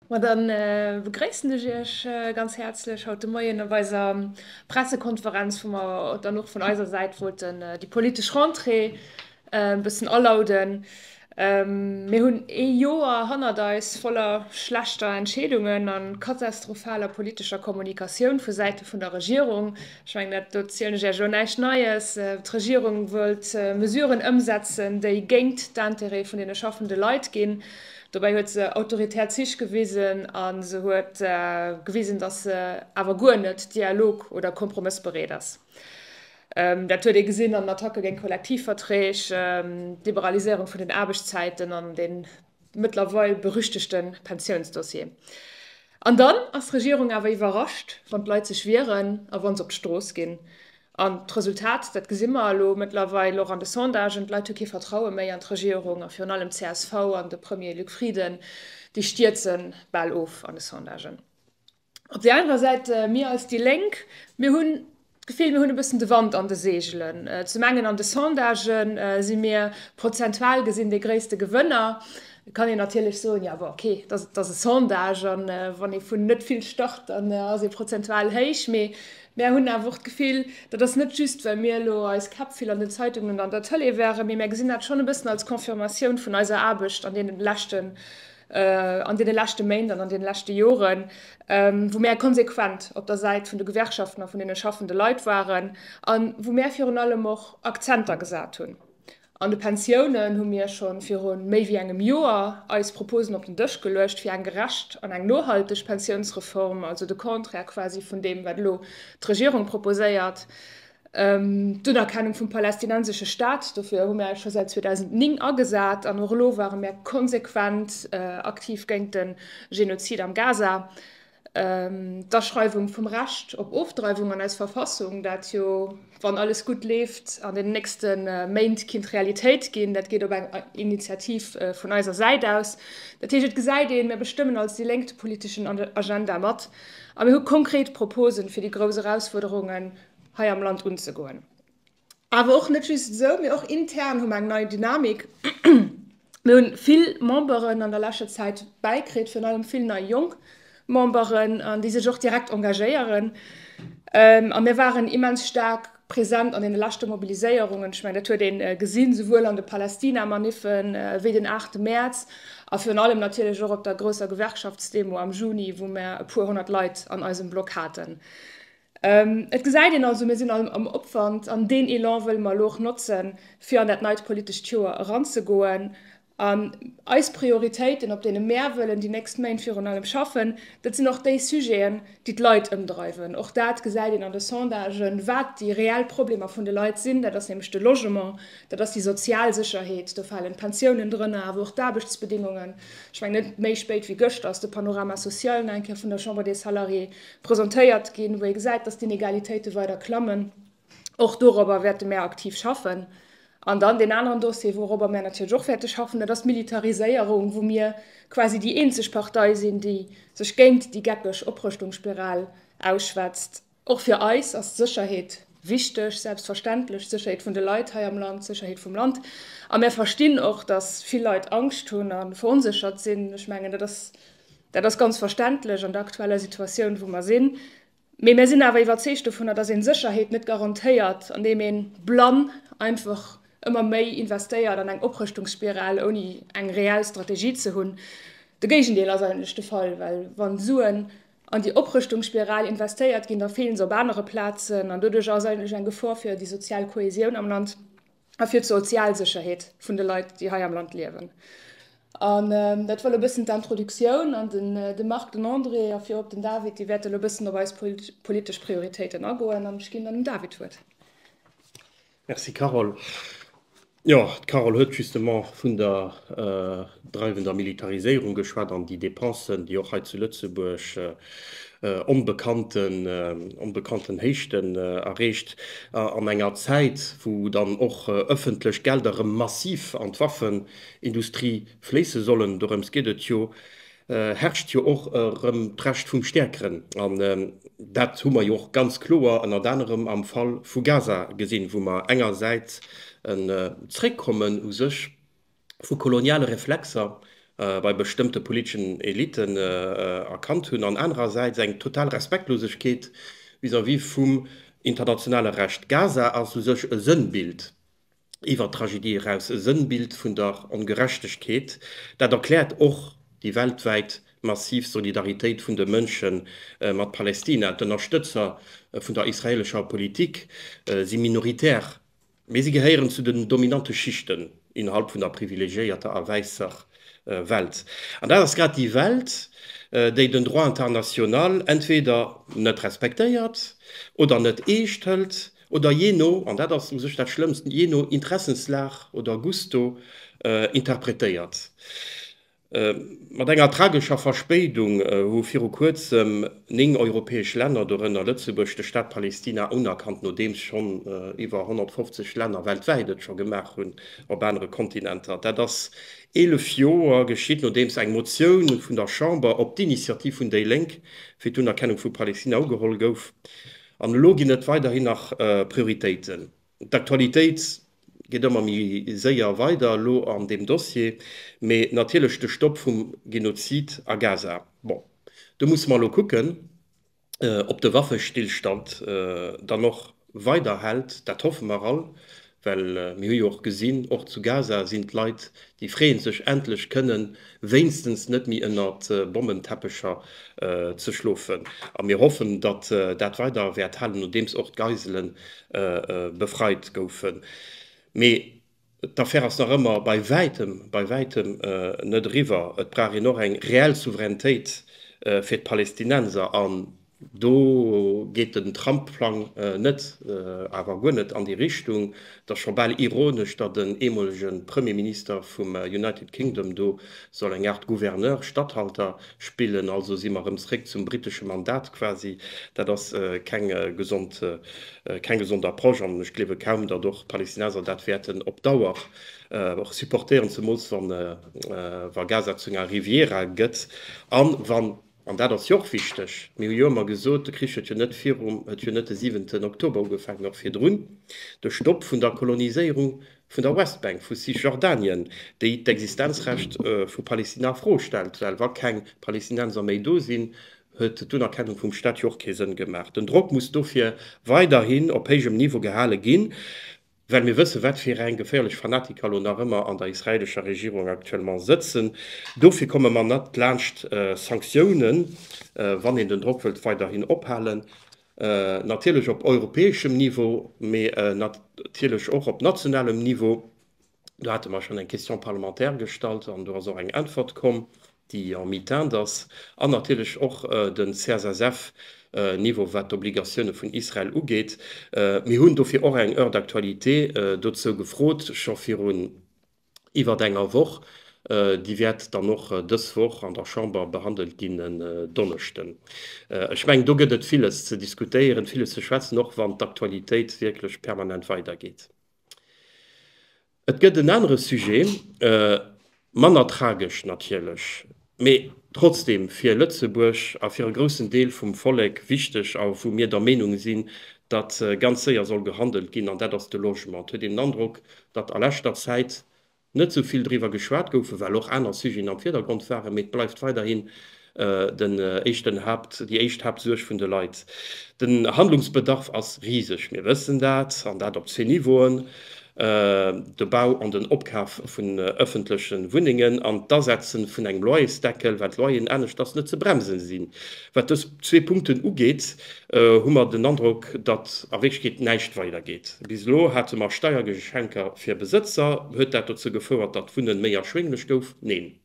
Ma dann begréissen ech Iech ganz häerzlech haut de Moien op eiser Pressekonferenz, wou mer dann och vun eiser Säit wollten déi politesch Rentrée e bëssen alauden. Mir hunn ee Joer hannert eis voller schlechter Entscheedungen a katastrophaler politescher Kommunikatioun vu Säite vun der Regierung. Ech mengen, dat do zielen ech Iech elo näischt Neies. D'Regierung wëllt Mesuren ëmsetzen, déi géint d'Intérêt vun deene schaffende Leit ginn. Dobäi huet se autoritär Zich gewisen a se huet gewisen, datt se awer guer net dialog oder kompromëssbereet ass. Dat huet ee gesinn an den Attacke géint Kollektivverträg, d'Liberaliséierung vun den Aarbechtszäiten an dee mëttlerweil berüchtegte Pensiounsdossier. An dann ass d'Regierung awer iwwerrascht, wann d'Leit sech wieren a wa se op d'Strooss ginn. An d'Resultat, dat gesi mer elo mëttlerweil och an de Sondagen, D'Leit hu kee Vertraue méi an d'Regierung a virun allem d'CSV an de Premier Luc Frieden, déi stierze bal of an de Sondagen. Op där anerer Säit, mir als déi Lénk, mir hunn d'Gefill, mir hunn e bëssen de Wand an de Seegelen. Zum engen an de Sondagë si mir prozentual gesinn dee gréisste Gewënner. Et kann een natierlech soen, jo bon, okay, dat ass e Sondage an wann ee vun net vill start, dann ass ee prozentual héich. Mee Mär hunn awer och d'Gefill, dat ass net just, well mir elo eis Käpp vill an den Zeitungen an an der Tëlee wären, mee mär gesinn dat schonn e bëssen als Confirmatioun vun eiser Aarbecht an deene leschten, an deene leschte Méint an an deene leschte Joren, wou mär konsequent op der Säit vun de Gewerkschaften a vun deene schaffende Leit waren a wou mär virun allem och Akzenter gesat hunn. An de Pensiounen hu mir scho viru méi wéi engem Joer eis Proposen op den Dësch geluecht fir eng gerecht an eng nohalteg Pensiounsreform, also de Contraire quasi vun deem, wat elo d'Regierung proposéiert. D'Unerkennung vum palästinensesche Staat, dofir hu mir eis scho säit 2009 agesat an och elo ware mir konsequent aktiv géint de Genozid am Gaza. D'Aschreiwung vum Recht op Ofdreiwung an eis Verfassung, dat jo, wann alles gutt leeft, an den nächste Méint kinnt Realitéit ginn, dat geet op eng Initiativ vun eiser Säit aus. Dat heescht, et gesäit een, mir bestëmmen als déi Lénk de politeschen Agenda mat a mir hu konkret Proposen, fir déi grouss Erausfuerderungen hei am Land unzegoen. Awer och net just esou, mee och intern hu mer eng nei Dynamik. Mir hunn vill Memberen an der leschter Zäit bäikritt, virun allem vill nei jonk Memberen, an déi sech och direkt engagéieren. A mir waren immens staark present an deene leschte Mobiliséierungen. Ech mengen, dat huet ee gesinn, souwuel an de Palästina-Maniffen wéi den 8 Mäerz a virun allem natierlech och op der grousser Gewerkschaftsdemo am Juni, wou mer e puer 100 Leit an eisem Block haten. Et gesäit een also, mir sinn am Opwand an deen Elan wëlle mer elo och notzen, fir an dat neit politescht Joer eranzegoen. An eis Prioritéiten, op deene mär wëllen déi nächst Méint virun allem schaffen, dat sinn och déi Sujeten, déi d'Leit ëmdreiwen. Och dat gesäit een an de Sondagen, wat déi reell Problemer vun de Leit sinn. Dat ass nämlech de Logement, dat ass déi sozial Sécherheet, do falen d'Pensiounen drënner, awer och d'Aarbechtsbedingungen. Ech mengen, net méi spéit wéi gëschter ass de Panorama social nach eng Kéier vun der Chambre des Salariés presentéiert ginn, wou ee gesäit, dass d'Inegalitéite weider klammen. Och dorobber wäerte mär aktiv schaffen. An dann deen aneren Dossier, wourobber mär natierlech och wäerte schaffen, dat ass d'Militariséierung, wou mir quasi déi eenzeg Partei sinn, déi sech géint déi geckeg Oprëschtungsspiral ausschwätzt. Och fir eis ass d'Sécherheet wichteg, selbstverständlech, d'Sécherheet vun de Leit hei am Land, d'Sécherheet vum Land. A mär verstinn och, dass vill Leit Angscht hunn a veronséchert sinn. Ech mengen, dat ass Dat ass ganz verständlech an der aktueller Situatioun, wou mer sinn. Mee mir sinn awer iwwerzeegt dovunner, dass ee Sécherheet net garantéiert, andeem ee blann einfach ëmmer méi investéiert an eng Oprëschtungsspiral, ouni eng reell Strategie ze hunn. De Géigendeel ass eigentlech de Fall, well wa Suen an déi Oprëschtungsspiral investéiert ginn, da feelen se op anere Plazen an doduerch ass eigentlech eng Gefor fir déi sozial Kohesioun am Land. a fir d'Sozialsécherheet vun de Leit, déi hei am Land liewen. An dat war elo e bëssen d'Introductioun. An de Marc, den André a virop den David, déi wäerte elo e bëssen op eis politesch Prioritéiten agoen. An ech ginn dann dem David d'Wuert. Merci Carole. Jo, d'Carole huet justement vun der dreiwender Militariséierung geschwat an déi Dépensen, déi och hei zu Lëtzebuerg onbekannten, onbekannten Héichten erreecht, an enger Zäit, wou dann och ëffentlech Gelder erëm massiv an d'Waffenindustrie fléisse sollen, dorëms geet et jo, herrscht jo och erëm d'Recht vum Stäerkeren. An dat hu mer jo och ganz kloer ënnert anerem am Fall vu Gaza gesinn, wou mer engersäits en Zréckkommen u sech vu koloniale Reflexer. bei bestëmmte politeschen Eliten erkannt hunn, an anerersäits eng total Respektlosegkeet vis-à-vis vum internationale Recht. Gaza ass u sech e Sënnbild iwwer d'Tragedie eraus, e Sënnbild vun der Ongerechtegkeet. Dat erkläert och déi weltwäit massiv Solidaritéit vun de Mënsche mat Palästina. D'Ënnerstëtzer vun der israeelescher Politik si minoritär. Mee si gehéieren zu den dominante Schichten innerhalb vun der privilegiéierter a wäisser Welt. An dat ass grad déi Welt, déi den Droit international entweder net respektéiert oder net eescht hëlt oder jee no, an dat ass u sech dat Schlëmmst, jee no Interessenslag oder Gusto interpretéiert. Mat enger tragescher Verspéidung hu viru kuerzem 9 europäesch Länner, dorënner Lëtzebuerg, de Staat Palestina unerkannt, nodeems schonn iwwer 150 Länner weltwäit et scho gemaach hunn op anere Kontinenter. Dat ass 11 Joer geschitt, nodeems eng Motioun vun der Chamber op d'Initiativ vun déi Lénk fir d'Unerkennung vu Palestina ugeholl gouf. An elo ginn et weiderhin nach Prioritéiten. D'Aktualitéit geet ëmmer méi séier weider elo an deem Dossier, mee natierlech de Stopp vum Genozid a Gaza. Bon, do musse mer elo kucken, ob de Waffestillstand dann och weider hält. Dat hoffe mer all, well mir hu jo och gesinn, och zu Gaza sinn d'Leit, déi freeën sech endlech kënnen wéinstens net méi ënnert Bommenteppecher ze schlofen. A mir hoffen, datt dat weider wäert halen, nodeems och d'Geisele befreit goufen. Mee d'Affär ass nach ëmmer bei wäitem, bei wäitem net eriwwer. Et brauch een och eng reell Souveränitéit fir d'Palästinenser. An Do geet den Trump-Plang net, awer guer net an déi Richtung. Et ass scho bal ironesch, datt en eemolege Premierminister vum United Kingdom do soll eng Aart Gouverneur, Statthalter spillen. Also si mer erëm zréck zum brittesche Mandat quasi. Dat ass keng gesond, keng gesond Approche an ech gleewe kaum, datt och d'Palästinenser dat wäerten op Dauer och supportéieren, zemools wa Gaza zu enger Riviera gëtt an wann An dat ass jo och wichteg. Mir hu jo ëmmer gesot, de Krich huet jo net virum, huet jo net de siwenten Oktober ugefaangen, och virdrun, de Stopp vun der Koloniséierung vun der Westbank, vu Cisjordanien, déi d'Existenzrecht vu Palestina a Fro stellt, well wa keng Palestinenser méi do sinn, huet d'Unerkennung vum Staat jo och kee Sënn gemaach. Den Drock muss dofir weiderhin op héijem Niveau gehale ginn. Well mir wëssen, wat fir eng geféierlech Fanatiker elo nach ëmmer an der israelescher Regierung actuellement sëtzen. Dofir komme mer net laanscht Sanktiounen, wann een den Drock wëllt weiderhin ophalen, natierlech op europäeschem Niveau, mee natierlech och op nationalem Niveau. Do hate mer schonn eng Question parlementaire gestallt an do ass och eng Äntwert komm, déi en mi-teinte ass, an natierlech och de CSSF-Niveau, wat d'Obligatioune vun Israel ugeet. Mir hunn dofir och eng Heure d'actualité dozou gefrot, scho virun iwwert enger Woch. Déi wäert dann och dës Woch an der Chamber behandelt ginn en Donneschden. Ech mengen, do gëtt et villes ze diskutéieren, villes ze schwätzen, och wann d'Aktualitéit wierklech permanent weidergeet. Et gëtt en anere Sujet, manner tragesch natierlech, mee trotzdeem fir Lëtzebuerg a fir e groussen Deel vum Vollek wichteg a wou mir der Meenung sinn, datt ganz séier soll gehandelt ginn, an dat ass de Logement. Et huet een den Androck, datt a leschter Zäit net sou vill driwwer geschwat goufen, well och aner Sujeten am Virdergrond waren, mee et bleift weiderhin den éischten Haapt, déi éischt Haaptsuerg vun de Leit. Den Handlungsbedarf ass riseg, mir wëssen dat, an dat op zwee Niveauen, de Bau an den Opkaf vun ëffentleche Wunnengen an d'Asetze vun engem Loyersdeckel, well d'Loyeren aneschters net ze bremsen sinn. Wat dës zwee Punkten ugeet, hu mer den Androck, datt a Wierklechkeet näischt weidergeet. Bis elo hate mer Steiergeschenker fir Besëtzer. Huet dat dozou gefouert, datt Wunnen méi erschwénglech gouf? Neen.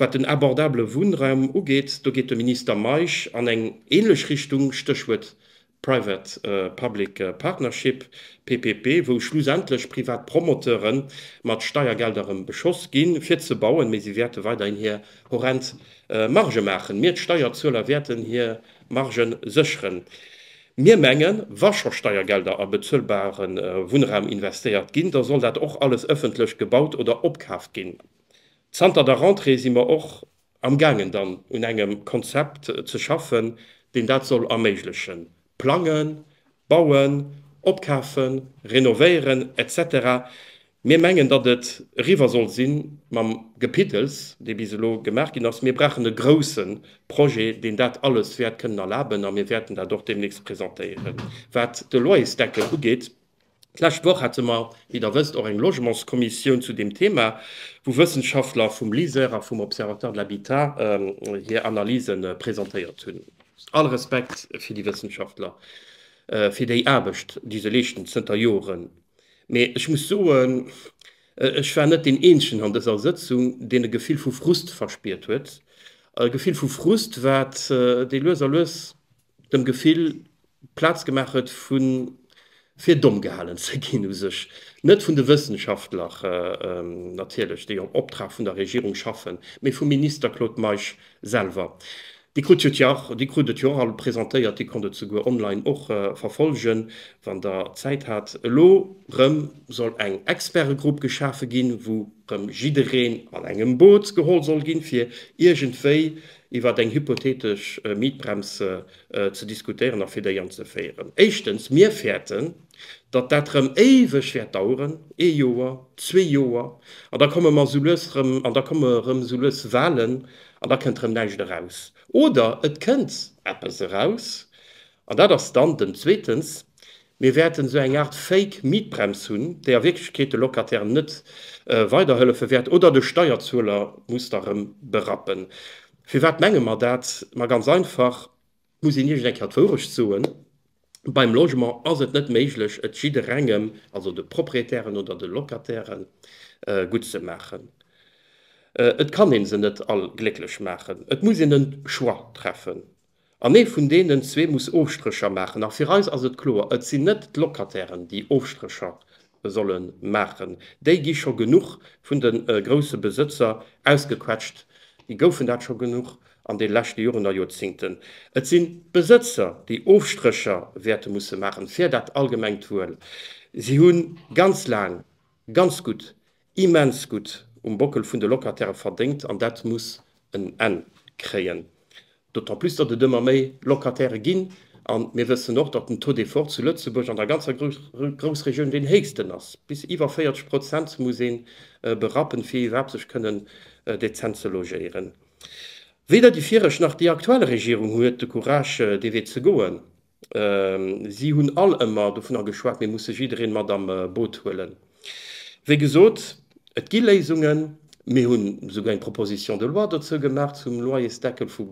Wat den abordabele Wunnraum ugeet, do geet de Minister Meisch an eng ähnlech Richtung, Stéchwuert Private Public Partnership, PPP, wou schlussendlech privat Promoteure mat Steiergelder erëm beschoss ginn, fir ze bauen, mee si wäerte weiderhin hir horrend Margë maachen. Mir, d'Steierzueler, wäerten hir Margen sécheren. Mir mengen, wa scho Steiergelder a bezuelbare Wunnraum investéiert ginn, da soll dat och alles ëffentlech gebaut oder opkaaft ginn. Zanter der Rentrée si mer och amgaangen dann un engem Konzept ze schaffen, deen dat soll erméiglechen. Plangen, bauen, opkafen, renovéieren, etc. Mir mengen, datt et eriwwer soll si mam Gepiddels, dee bis elo gemaach ginn ass. Mir brauchen e grouse Projet, deen dat alles wäert kënnen erlaben, a mir wäerten dat och deemnächst presentéieren. Wat de Loyersdeckel ugeet, d'lescht Woch hate mer, wéi Der wësst, och eng Logementskommissioun zu deem Thema, wou Wëssenschaftler vum LISER a vum Observatoire de l'habitat hir Analyse presentéiert hunn. All Respekt fir déi Wëssenschaftler, fir déi Aarbecht, déi se leeschten zënter Joren. Mee ech muss soen, ech war net deen Eenzegen an dëser Sëtzung, deen e Gefill vu Frust verspiert huet. E Gefill vu Frust, wat dee lues a lues dem Gefill Plaz gemaach huet vu fir domm gehalen ze ginn u sech. Net vun de Wëssenschaftler natierlech, déi op Optrag vun der Regierung schaffen, mee vum Minister Claude Meisch selwer. Dir krut jo d'Jach, Dir krut et jo och all presentéiert, Dir konnt et souguer online och verfolgen, wann Der Zäit hat. Elo rëm soll eng Expertegrupp geschafe ginn, wou rëm jiddereen an engem Boot geholl soll ginn, fir iergendwéi iwwer eng hypothetesch Mietbrems ze diskutéieren a fir déi anzeféieren. Éischtens, mir fäerten, datt dat rëm éiweg wäert daueren, ee Joer, zwee Joer, an da komme mer esou lues rëm, an da komme rëm esou lues Wahlen An da kënnt erëm näischt eraus. Oder et kënnt eppes eraus, an dat ass dann den zweetens, Mir wäerten esou eng Aart Fake Mietbrems hunn, déi a Wierklechkeet de Locatairen net weiderhëllefe wäert oder de Steierzueler muss da erëm berappen. Firwat menge mer dat? Ma ganz einfach, Et muss een iergend eng Kéier d'Wourecht soen, Beim Logement ass et net méiglech, et jidderengem, also de Proprietären oder de Locatairen, gutt ze maachen. Et kann ee se net all glécklech maachen. Et muss een e Choix treffen. An ee vun deenen zwee muss Ofstrécher maachen. A fir eis ass et kloer, Et sinn net d'Locatairen, déi Ofstrécher solle maachen. Déi gi scho genuch vun de grousse Besëtzer ausgequetscht. Déi goufen dat scho genuch an de leschte Joren a Joerzingten. Et sinn d'Besëtzer, déi Ofstrécher wäerte musse maachen, fir dat allgemengt Wuel. Si hu ganz laang ganz gutt, immens gutt um Bockel vun de Locatairë verdéngt an dat muss en Enn kréien. D'autant plus, datt et ëmmer méi Locatairë ginn a mir wëssen och, datt den Taux d'effort zu Lëtzebuerg an der ganzer Groussregioun deen héchsten ass. Bis iwwer 40 Prozent muss ee berappen, fir iwwerhaapt sech kënnen dezent ze logéieren. Weder déi viregt nach déi aktuell Regierung huet de Courage, dee Wee ze goen. Si hunn all ëmmer dovunner geschwat, mir musse jiddereen mat am Boot huelen. Wéi gesot, et gi Léisungen. Mir hunn esouguer eng Proposition de loi dozou gemaach zum Loyersdeckel vu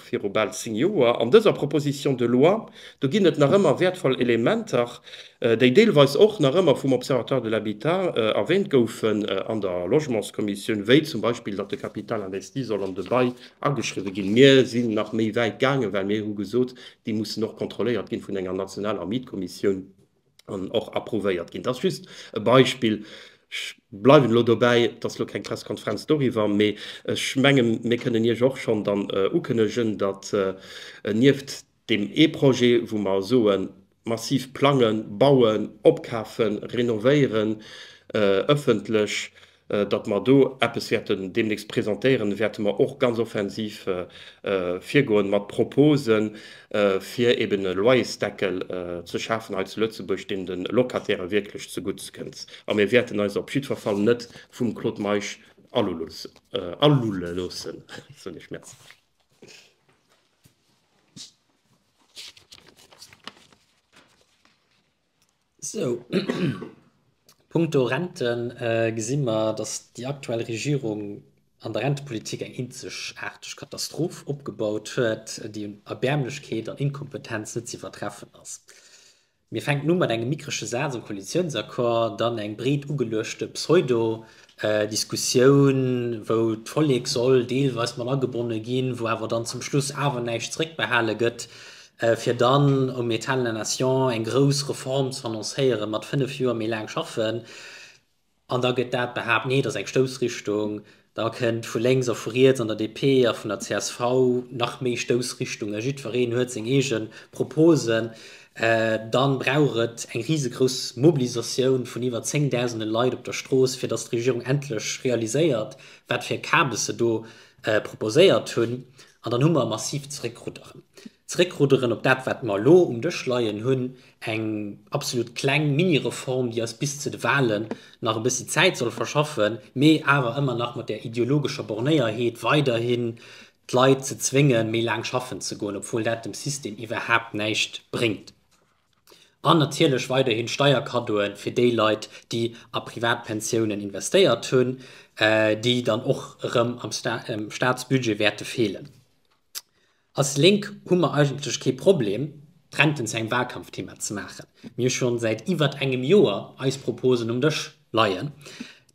viru bal 10 Joer. An dëser Proposition de loi, do ginn et nach ëmmer wäertvoll Elementer, déi deelweis och nach ëmmer vum Observatoire de l'habitat erwähnt goufen an der Logementskommissioun, wéi zum Beispill, datt de Capital investi soll an de Bail ageschriwwe ginn. Mir sinn nach méi wäit gaangen, well mir hu gesot, déi mussen och kontrolléiert ginn vun enger nationaler Mietkommissioun an och approuvéiert ginn. Dat ass just e Beispill. Ech bleiwen elo dobäi, et ass elo keng Presskonferenz doriwwer, mee ech menge mir kënnen Iech och schonn dann ukënnegen, datt nieft deem ee Projet, wou mer soen, massiv plangen, bauen, opkafen, renovéieren, ëffentlech, datt mer do eppes wäerten deemnächst presentéieren, wäerte mer och ganz offensiv virgoen mat Proposen, fir eben e Loyersdeckel ze schafen hei zu Lëtzebuerg, deen de Locatairë wierklech zegutts kënnt. A mir wäerten eis op jiddwer Fall net vum Claude Meisch alulle loossen, soen ech. Merci. Sou, punkto Rente gesi mer, datt déi aktuell Regierung an der Rentepolitik eng eenzegaarteg Katastroph opgebaut huet, déi un Erbäermlechkeet an Inkompetenz net ze iwwertreffen ass. Mir fänken u mat engem mickrege Saz am Koalitiounsaccord, dann eng breet ugeluechte Pseudo-Diskussioun, wou d'Vollek soll deelweis mat agebonne ginn, wou awer dann zum Schluss awer näischt zeréckbehale gëtt, fir dann um État de la Nation eng grouss Reform ze annoncéieren, mat 5 Joer méi laang schaffen. An da gëtt dat behaapt, nee, dat ass eng Stoussrichtung. Da kënnt vu lénks a vu riets an der DP a vun der csv nach méi Stoussrichtungen. Jiddwereen huet seng eege Proposen. Dann brauch et eng risegrouss Mobilisatioun vun iwwer zéngdausende Leit op der Strooss, fir datt d'Regierung endlech realiséiert, wat fir e Kabes se do proposéiert hunn. An dann hu mer e massiivt Zeréckrudderen. Zeréckrudderen op dat, wat mer elo um Dësch leien hunn, eng absolut kleng Mini-Reform, déi eis bis zu de Wahlen nach e bëssi Zäit soll verschaffen, mee awer ëmmer nach mat där ideologescher Bornéierheet weiderhin d'Leit ze zwéngen, méi laang schaffen ze goen, obwuel dat dem System iwwerhaapt näischt bréngt. An natierlech weiderhin Steierkaddoe fir déi Leit, déi a Privatpensiounen investéiert hunn, déi dann och erëm am Staatsbudget wäerte feelen. Als Lénk hu mer eigentlech kee Problem, d'Renten zu engem Wahlkampfthema ze maachen. Mir hu schonn säit iwwert engem Joer eis Proposen um Dësch leien.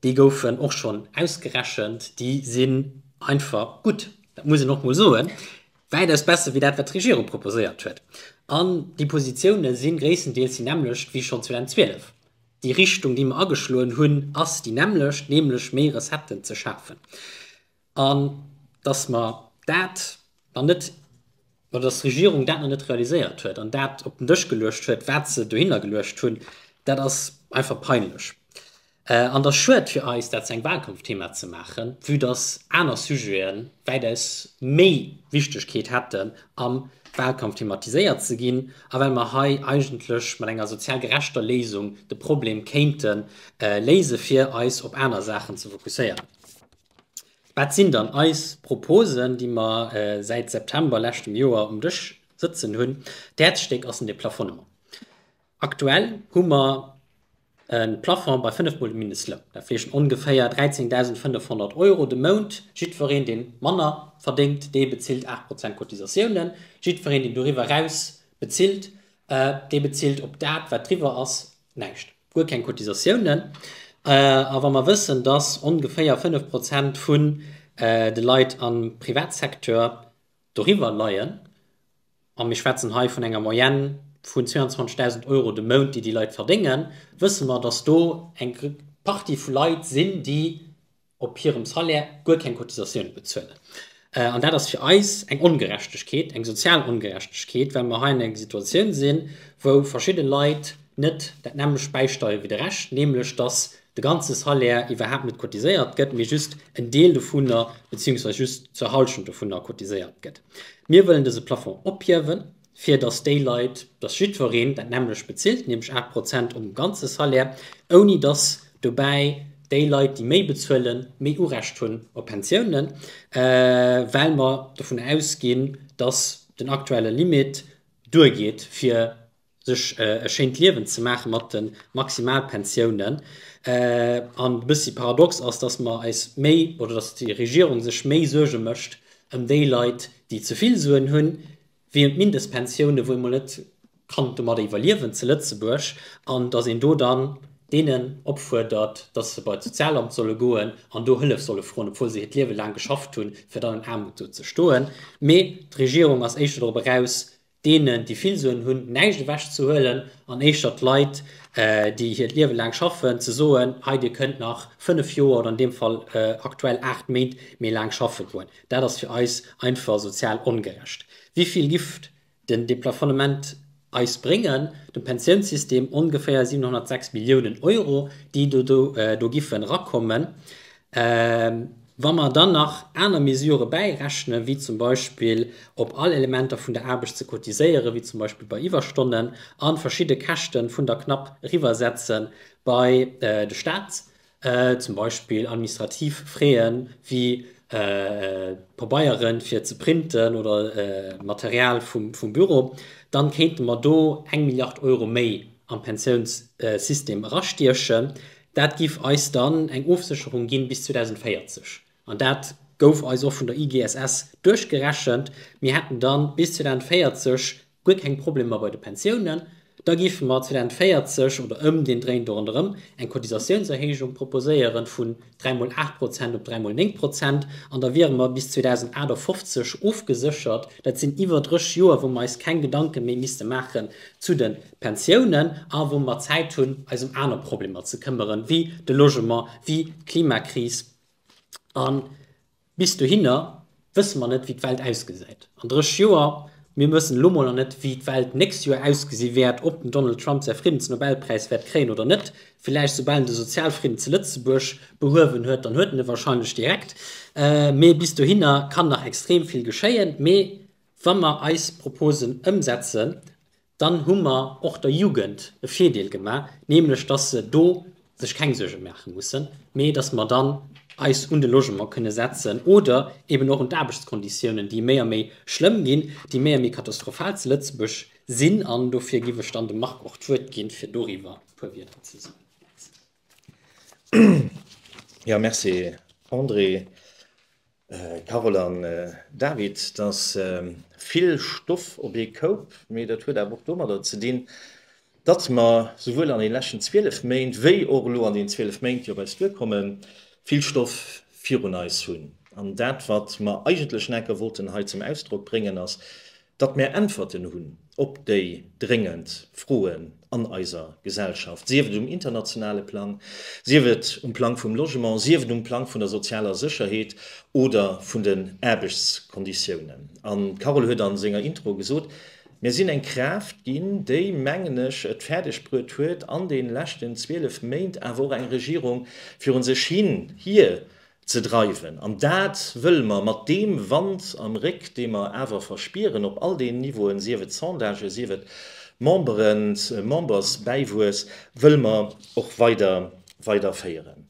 Déi goufen och schonn ausgerechent. Déi sinn einfach gutt, dat muss een och mol soen. Wäitaus besser wéi dat, wat d'Regierung proposéiert huet. An déi Positioune si gréisstendeels déi nämmlecht wéi schonn 2012. Déi Richtung, déi mer ageschloen hunn, ass déi nämmlecht, nämlech méi Recetten ze schafen. An dass mer dat nach net, oder dass d'Regierung dat nach net realiséiert huet an dat op den Dësch geluecht huet, wat se dohinner geluecht hunn, dat ass einfach peinlech. An et ass schued fir eis, dat zu engem Wahlkampfthema ze maachen, vue dass aner Sujete wäitaus méi Wichtegkeet hätten, am Wahlkampf thematiséiert ze ginn, a well mer hei eigentlech mat enger sozial gerechter Léisung de Problem kéinte léise fir eis op aner Saachen ze fokusséieren. Wat sinn dann eis Proposen, déi mer säit September leschtem Joer um Dësch sëtzen hunn? D'Häerzstéck ass den Deplafonnement. Aktuell hu mer e Plafond bei 5 mol de Mindestloun, dat heescht ongeféier 13.500 Euro de Mount. Jiddwereen, dee manner verdéngt, dee bezilt 8 Prozent Cotisatiounen. Jiddwereen, deen doriwwer eraus bezilt, dee bezilt op dat, wat driwwer ass, näischt, guer keng Cotisatiounen. A wa mer wëssen, dass ongeféier 5 Prozent vun de Leit am Privatsecteur doriwwer leien, a mir schwätzen hei vun enger Moyenne vun 22.000 Euro de Mount, déi déi Leit verdéngen, wësse mer, datt do eng Partie vu Leit sinn, déi op hirem Salaire guer keng Cotisatioune bezuelen. An dat ass fir eis eng Ongerechtegkeet, eng sozial Ongerechtegkeet, well mer hei an enger Situatioun sinn, wou verschidde Leit net dat nämmlecht bäisteiere wéi de Rescht, nämlech datt de ganze Salaire iwwerhaapt net cotiséiert gëtt, mee just en Deel dovunner, beziehungsweise just zur Hallschent dovunner cotiséiert gëtt. Mir wëllen dëse Plafond ophiewen, fir dass déi Leit, dass jiddwereen dat nämmlecht bezilt, nämlech 8 Prozent um ganze Salaire, ouni dass dobäi déi Leit, déi méi bezuelen, méi Urecht hunn op Pensiounen, well mer dovun ausginn, dass den aktuelle Limit duergeet, fir sech e schéint Liewen ze maache mat de Maximalpensiounen. An e bëssi paradox ass, datt mer eis méi, oder datt déi Regierung sech méi Suerge mécht ëm déi Leit, déi ze vill Suen hunn, wéi ëm d'Mindestpensiounen, wou ee mol net kann domadder iwwerliewen zu Lëtzebuerg, an datt een do dann deenen opfuerdert, datt se bei d'Sozialamt solle goen an do Hëllef solle froen, obwuel se hiert Liewe laang geschafft hunn, fir dann an Aarmut do ze stoen. Mee d'Regierung ass éischter drop eraus, deenen, déi vill Suen hunn, näischt ewech ze huelen an éischter d'Leit, déi hiert Liewe laang schaffen, ze soen, hei dir kënnt nach 5 Joer oder an deem Fall aktuell 8 Méint méi laang schaffe goen. Dat ass fir eis einfach sozial ongerecht. Wéi vill giff den Deplafonnement eis bréngen? Dem Pensiounssystem ongeféier 706 Milliounen Euro, déi do giffen erakommen. Wa mer dann nach aner Mesurë bäirechnen, wéi zum Beispill op all Elementer vun der Aarbecht ze cotiséieren, wéi zum Beispill bei Iwwerstonnen, a verschidde Käschte vun der Knapp eriwwersetze bei de Staat, zum Beispill administrativ Fräen, wéi Pabeiere fir ze printen oder Material vum Büro, dann kéinte mer do eng Milliard Euro méi am Pensiounssystem erastiechen. Dat giff eis dann eng Ofsécherung ginn bis 2040. An dat gouf eis och vun der IGSS duerchgerechent. Mir hätten dann bis 2040 guer keng Problemer bei de Pensiounen. Da giffe mer 2040 oder ëm deen Dréin do ronderëm eng Cotisatiounserhéijung proposéieren vun 3 mol 8 Prozent op 3 mol 9 Prozent. An da wiere mer bis 2058 ofgeséchert. Dat sinn iwwer 30 Joer, wou mer eis keng Gedanke méi misste maachen zu de Pensiounen a wou mer Zäit hunn, eis ëm aner Problemer ze këmmeren, wéi de Logement, wéi d'Klimakris. A bis dohinner wësse mer net, wéi d'Welt ausgesäit. An 30 Joer. Mir wëssen elo mol nach net, wéi d'Welt d'nächst Joer ausgesi wäert, ob den Donald Trump säi Friddensnobelpräis wäert kréien oder net. Villäicht soubal en de Sozialfridden zu Lëtzebuerg behuewen huet, dann huet en e wahrscheinlech direkt. Mee bis dohinner kann nach extrem vill geschéien. Mee wa mer eis Proposen ëmsetzen, dann hu mer och der Jugend e Virdeel gemaach, nämlech dass se do sech keng Suerge maache mussen, mee dass mer dann eis un de Logement kënne setzen oder eben och un d'Aarbechtskonditiounen, déi méi a méi schlëmm ginn, déi méi a méi katastrophal zu Lëtzebuerg sinn. An dofir giff ech dann dem Marc och d'Wuert ginn, fir doriwwer e puer Wierder ze soen. Merci. Jo, merci André. Carole an David, 't ass vill Stoff op ee Koup, mee dat huet awer och domadder ze dinn, datt mer souwuel an de leschten 12 Méint wéi och elo an den 12 Méint, déi op eis duerkommen, vill Stoff virun eis hunn. An dat, wat mer eigentlech nach enker wollten hei zum Ausdrock bréngen, ass, datt mär Äntwerten hunn op déi dréngend Froen an eiser Gesellschaft, sief et um internationale Plang, sief et um Plang vum Logement, sief et um Plang vun der sozialer Sécherheet oder vun den Aarbechtskonditiounen. An d'Carole huet a senger Intro gesot, Mir sinn eng Kraaft ginn, déi, mengen ech, et fäerdeg bruet huet, an de leschten 12 Méint awer och eng Regierung virun sech hin, hier ze dreiwen. An dat wëlle mer mat deem Wand am Réck, dee mer awer verspieren op all deenen Niveauen, sief et Sondagen, sief et Memberen, Membersbäiwuess, wëlle mer och weider weiderféieren.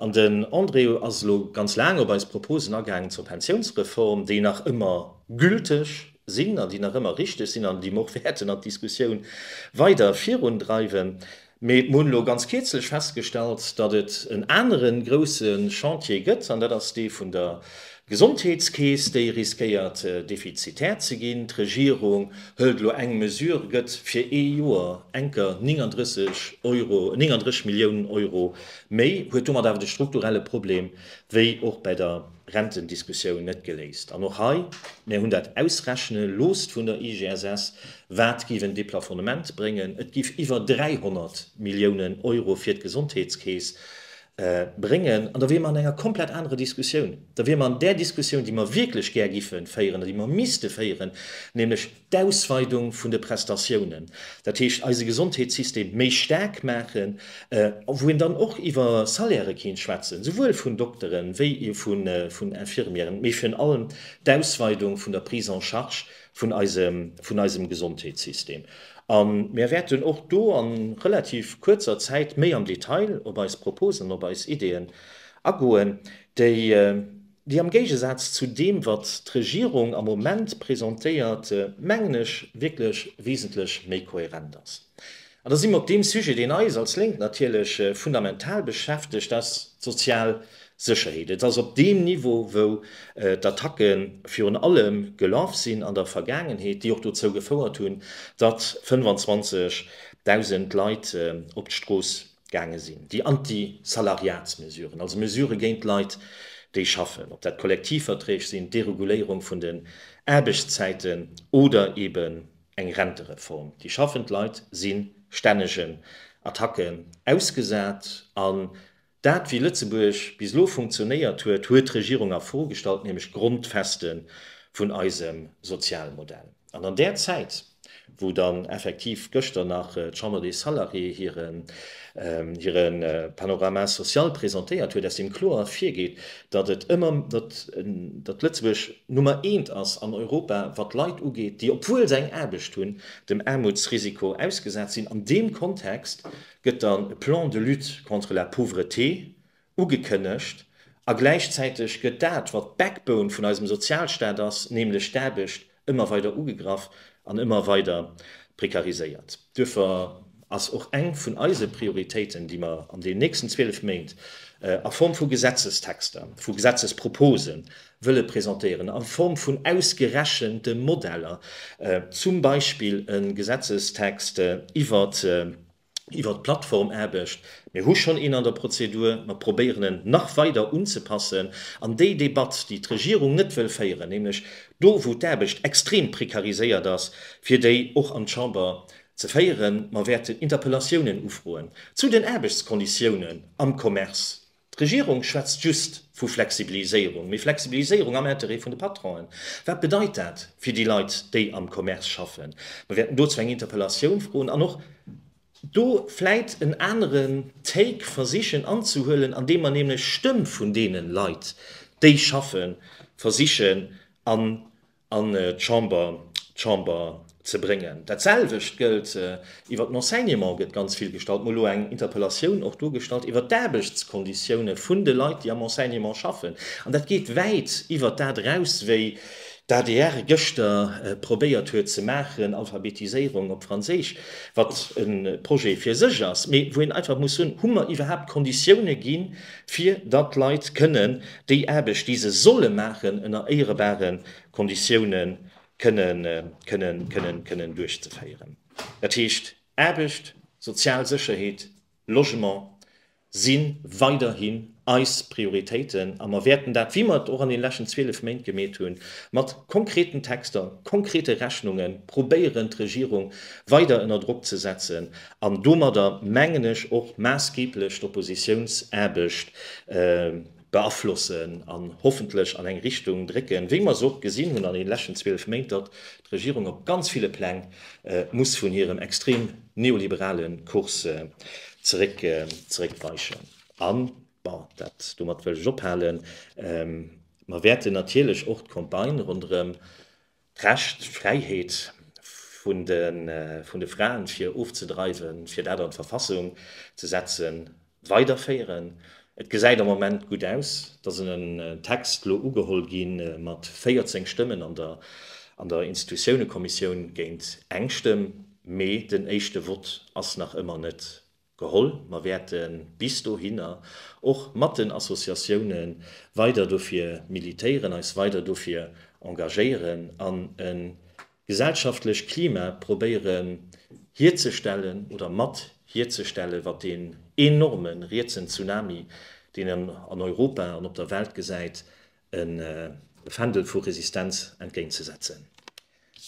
An den André ass elo ganz laang op eis Proposen agaangen zur Pensiounsreform, déi nach ëmmer gülteg sinn an déi nach ëmmer richteg sinn an déi mer och wäerten an d'Diskussioun weider virundreiwen. Mee mir hunn elo ganz kierzlech festgestallt, datt et en anere grousse Chantier gëtt, an dat ass dee vun der Gesondheetskeess, déi riskéiert defizitär ze ginn. D'Regierung hëlt elo eng Mesure, gëtt fir ee Joer enker 39 Euro, 39 Milliounen Euro méi, huet domat awer de strukturelle Problem, wéi och bäi der Rentendiskussioun, net geléist. An och hei, mir hunn dat ausrechne loosst vun der IGSS, Wat giff en Deplafonnement bréngen? Et giff iwwer 300 Milliounen Euro fir d'Gesondheetskeess bréngen. An da wiere mer an enger komplett anerer Diskussioun. Da wiere mer an där Diskussioun, déi mer wierklech gär giffe féieren an déi mer misste féieren, nämlech d'Ausweidung vun de Prestatiounen, dat heescht eise Gesondheetssystem méi staark maachen, wou een dann och iwwer Salairë kéint schwätzen, souwuel vun Dokteren wéi vun Infirmieren, mee virun allem d'Ausweidung vun der Prise en charge vun eisem, vun eisem Gesondheetssystem. A mir wäerten och do a relativ kuerzer Zäit méi am Detail op eis Proposen, op eis Ideeën agoen, déi, déi am Géigesaz zu deem, wat d'Regierung am Moment presentéiert, mengen ech, wierklech wesentlech méi kohärent ass. An da si mer op deem Sujet, deen eis als Lénk natierlech fundamental beschäftegt, dat ass d'sozial Sécherheet. Et ass op deem Niveau, wou d'Attacke virun allem gelaf sinn an der Vergaangenheet, déi och dozou gefouert hunn, datt 25.000 Leit op d'Strooss gaange sinn. Déi Anti-Salariatsmesuren, also Mesurë géint d'Leit, déi schaffen, ob dat Kollektivverträg sinn, d'Dereguléierung vun den Aarbechtszäiten oder eeben eng Rentereform. Déi schaffend Leit si stännegen Attacken ausgesat an dat, wéi Lëtzebuerg bis elo funktionéiert huet, huet d'Regierung a Fro gestallt, nämlech d'Grondfeste vun eisem Sozialmodell. An an där Zäit, wou dann effektiv gëschter nach d'Chambre des Salariés hire hire Panorama social presentéiert huet, aus deem kloer ervirgeet, datt et ëmmer, datt, datt Lëtzebuerg Nummer eent ass an Europa, wat Leit ugeet, déi, obwuel se eng Aarbecht hunn, dem Aarmutsrisiko ausgesat sinn. An deem Kontext gëtt dann e Plan de lutte contre la pauvreté ugekënnegt a gläichzäiteg gëtt dat, wat d'Backbone vun eisem Sozialstaat ass, nämlech d'Aarbecht, ëmmer weider ugegraff an ëmmer weider prekariséiert. Duerfir ass och eng vun eise Prioritéiten, déi mer an den nächsten 12 Méint a Form vu Gesetzestexter, vu Gesetzespropose wëlle presentéieren, a Form vun ausgerechente Modeller, zum Beispill e Gesetzestext iwwert iwwert d'Plattformaarbecht. Mir hu schonn een an der Prozedur, mer probéieren en nach weider unzepassen. An déi Debatt, déi d'Regierung net wëll féieren, nämlech do wou d'Aarbecht extrem prekariséiert ass, fir déi och an d'Chamber ze féieren. Mer wäerten Interpellatiounen ufroen zu den Aarbechtskonditiounen am Commerce. D'Regierung schwätzt just vu Flexibiliséierung, mee Flexibiliséierung am Interêt vun de Patronen. Wat bedeit dat fir déi Leit, déi am Commerce schaffen? Mer wäerten dozou eng Interpellatioun froen an och do vläit en aneren Take versichen anzehuelen, andeem mer nämlech d'Stëmm vun deene Leit, déi schaffen, versichen an an d'Chamber d'Chamber ze bréngen. Dat selwecht gëllt iwwert den Enseignement, gëtt ganz vill gestallt. Mer hu elo eng Interpellatioun och do gestallt iwwert d'Aarbechtskonditioune vun de Leit, déi am Enseignement schaffen. An dat geet wäit iwwert dat eraus, wéi d'ADR gëschter probéiert huet ze maachen, Alphabetiséierung op Franséisch, wat e Projet fir sech ass, mee wou een einfach muss soen, Hu mer iwwerhaapt d'Konditioune ginn, fir datt d'Leit kënnen déi Aarbecht, déi se solle maachen, ënner éierebare Konditioune kënnen duerchzeféieren. Dat heescht, Aarbecht, sozial Sécherheet, Logement si weiderhin eis Prioritéiten a mer wäerten dat, wéi mer et och an deene leschten 12 Méint gemeet hunn, mat konkreten Texter, konkrete Rechnunge probéieren, d'Regierung weider ënner Drock ze setzen an domadder, mengen ech, och maassgeblech d'Oppositiounsaarbecht beaflossen an hoffentlech an eng Richtung drécken, wéi mer se och gesinn hunn an deene leschten 12 Méint, datt d'Regierung op ganz ville Pläng muss vun hirem extrem neoliberale Kurs zeréck zeréckweichen. An, bon, dat, domat wëll ech ophalen, mer wäerten natierlech och d'Campagne ronderëm D'Recht, d'Fräiheet vun de Fraen, fir ofzedreiwen, fir dat an d'Verfassung ze setzen, weiderféieren. Et gesäit am Moment gutt aus, et ass en Text elo ugeholl gi mat 14 Stëmmen an der an der Institutiounekommissioun géint eng Stëmm, mee den éischte Vott ass nach ëmmer net Geholl. Mer wäerte bis dohinner och mat den Associatioune weider dofir militéieren, eis weider dofir engagéieren an e gesellschaftlecht Klima probéieren hierzestellen oder mat hierzestellen, wat deen enorme rietsen Tsunami, deen een an Europa an op der Welt gesäit, e Fändel vu Resistenz entgéintzesetzen.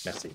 Merci.